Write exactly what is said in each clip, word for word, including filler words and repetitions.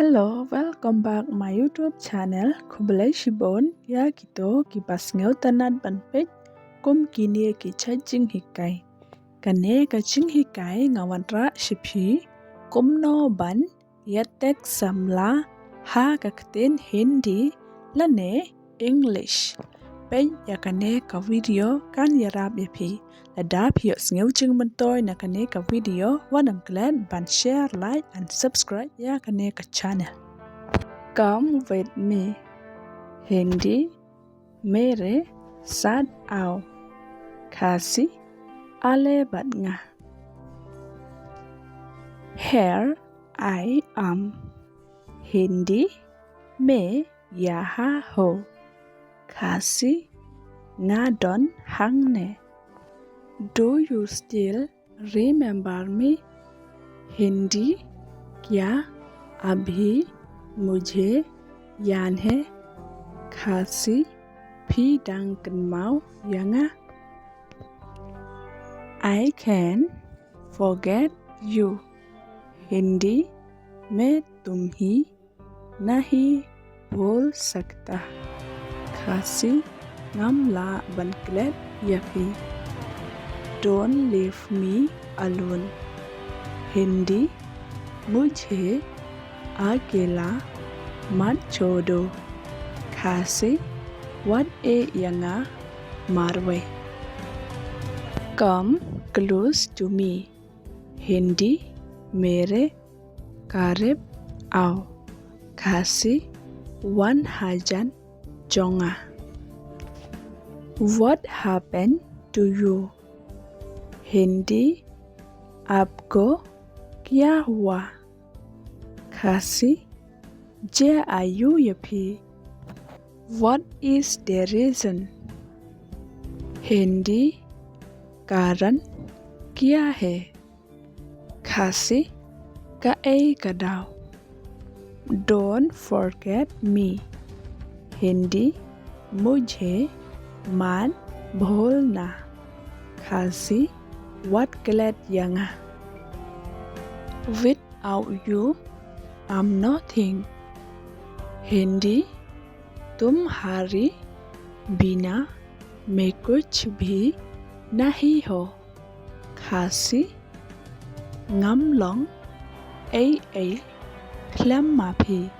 Hello, welcome back my YouTube channel. Khublei shibun ïa kito kiba sngewtynnat ban peit kum kine ki jinghikai. Kane ka jinghikai nga wanrah sha phi kumno ban ïa text samla ha ka ktien Hindi lane English. Peit ïa kane ka video kan ïarap ïa phi. Lada phi ïohsngew jingmyntoi na kane ka video, wat ym klet ban share, like and subscribe ïa kane ka channel. Come with me. Hindi, mere saath aao. Khasi, ale bad nga. Here I am. Hindi, main yahan hoon. Khasi, nga don hangne. Do you still remember me? Hindi, kya abhi mujhe yaad hai? Khasi, phi dang kynmaw ïa nga? I can't forget you. Hindi, main tumhe nahi bhul sakta. Khasi, ngam lah ban klet ïa phi. Don't leave me alone. Hindi, mujhe akela mat chhod do. Khasi, wat ïeh ïa nga marwei. Come close to me. Hindi, mere karib aao. Khasi, wan hajan jong nga. What happened to you? Hindi, aapko kya hua? Khasi, jia ayu ïa phi? What is the reason? Hindi, karan kya hai? Khasi, kaei ka daw? Don't forget me. Hindi, mujhe mat bhulna. Khasi, wat klet ïa nga. Without you, I'm nothing. Hindi, tumhare bina main kuch bhi nahi hoon. Khasi, ngam long ei ei khlem ma phi.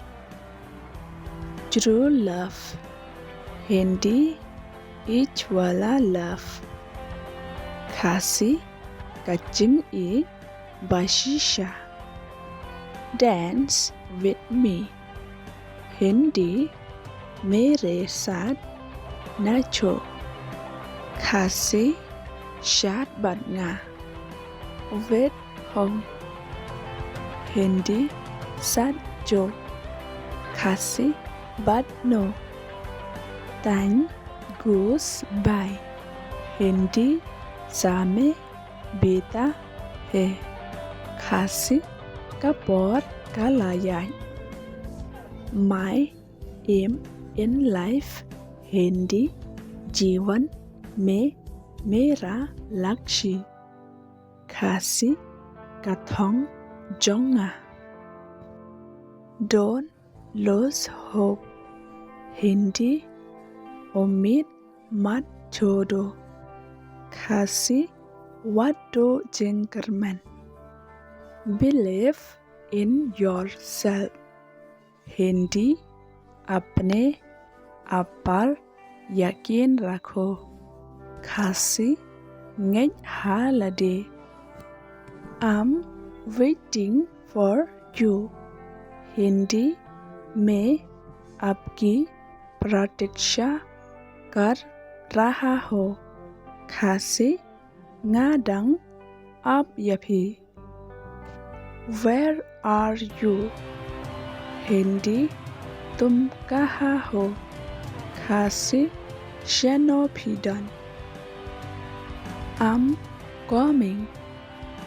True love. Hindi, ijh wala love. Khasi, ka jingïeit ba shisha. Dance with me. Hindi, mere saath nacho. Khasi, shad bad nga. With whom? Hindi, saath jo. Khasi, bad no. Tang goes by. Hindi, samay beeta hai. Khasi, ka por ka la ïaid. My aim in life. Hindi, jeevan mein mera lakshya. Khasi, ka thong jong nga. Don't lose hope. Hindi, umeed mat chhod do. Khasi, wat duh jingkyrmen. Believe in yourself. Hindi, apne aap par yakin rakho. Khasi, ngeit ha lade. I'm waiting for you. Hindi, main aapki pratiksha kar raha hoon. Khasi, nga dang ap ïa phi. Where are you? Hindi, tum kahan ho? Khasi, shano phi don? I'm coming.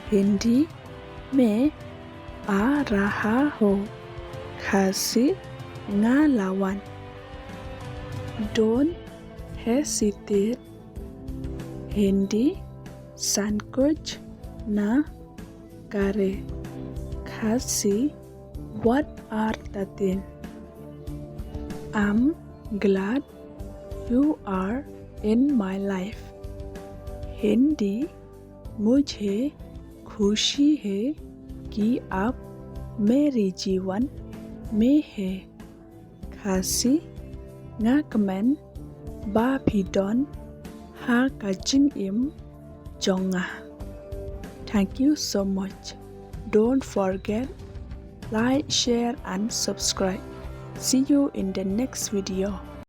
Hindi, main aa raha hoon. Khasi, nga la wan. Don't hesitate. Hindi, sankoch na kare. Khasi, What are thirteen? I'm glad you are in my life. Hindi, मुझे खुशी है कि आप मेरे जीवन में है। Khasi, nga kmen ba phi don ha ka jingim jong nga. Thank you so much. Don't forget, like, share and subscribe. See you in the next video.